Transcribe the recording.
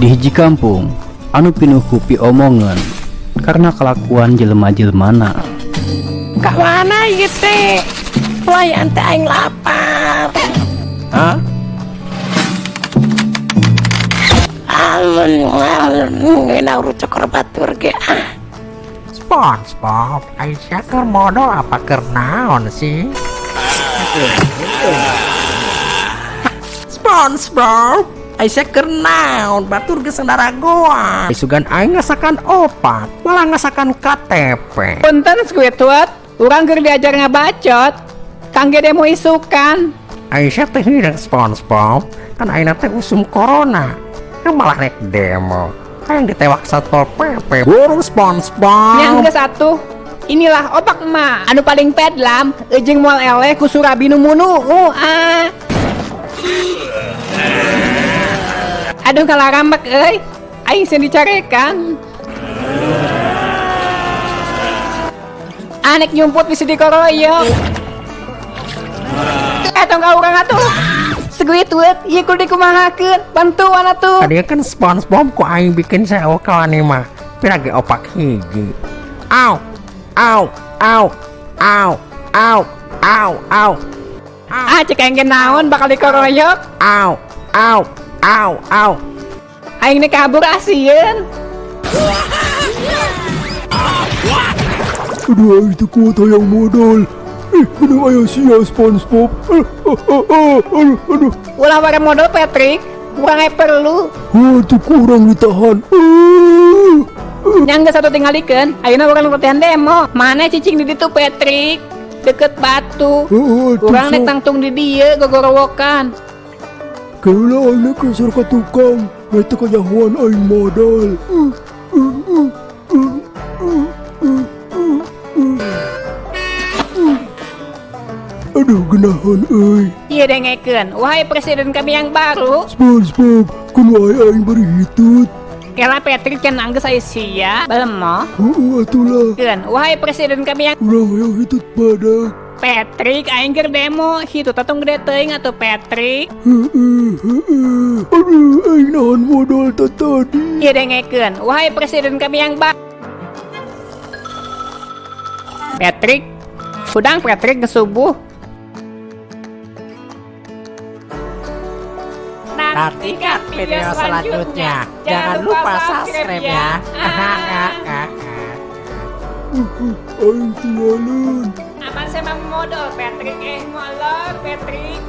Di hiji kampung anu pinuh ku piomongeun karena kalakuan jelema-jelemana. Ka mana ieu teh? Pelayan teh aing lapar. Hah? Alun alun ngeunah rucok batur ge ah. SpongeBob, Aisyah keur modol apa keur naon sih? SpongeBob, Aisyah keur naon batur geus goa. Sugan aing ngasakan opat, malah ngasakan KTP. Punten Squidward, urang keur diajar ngabacot. Kangge demo isukan. Aisyah teh hideung SpongeBob, kan ayeuna teh usum corona. Kan malah rek demo. Hayang ditewak Satpol PP. Burung SpongeBob. Yang geus atuh. Inilah opak emak anu paling pedlam jeung moal eleh ku surabi nu munu. Ah. Aduh kalarambek euy. Aing sieun dicarekan. Anek nyumput bisa dikoroyok. Eh tong ka urang atuh. Squidward, ieu kudu dikumahakeun. Bantuan atuh. Tadi kan SpongeBob ku aing bikin sewa kawani mah. Pira ge opak hiji. Au, au, au, au, au, au, au. Ah, cek aing ge naon bakal dikoroyok. Au, au, au, au. Aing nek kabur asieun. Aduh, aing teu kuat hayang modal. Ih, beunang aya sia SpongeBob. Aduh, aduh. Ulah wara modal Patrick, urang aya perlu. Heuh, teu kurang ditahan. Nya geus atuh tingalikeun, ayeuna urang latihan demo. Mana cicing di ditu Patrick? Deket batu. Heeh, atuh Urang nek sok. tangtung di dieu gogorowokan. Keula aing kasar ka tukang, meh teu kanyahoan aing modal. Aduh, geunaheun euy. Ieu dengekeun, wahai presiden kami yang baru. SpongeBob, kudu wae aing bari hitut. Kela Patrick can anggeus aya sia, balemo. Heeh atuh lah. Keun, wahai presiden kami yang Urang hayang hitut badak. Patrick aing keur demo, hitut tong gede teuing atuh Patrick. Heeh, heeh. Aduh, aing nahan modal tadi. Ieu dengekeun, wahai presiden kami yang Patrick, hudang Patrick geus subuh. Nantikan video selanjutnya. Jangan lupa subscribe ya. Aing tinggalin. Aman saya mau modal Patrick, molor Patrick.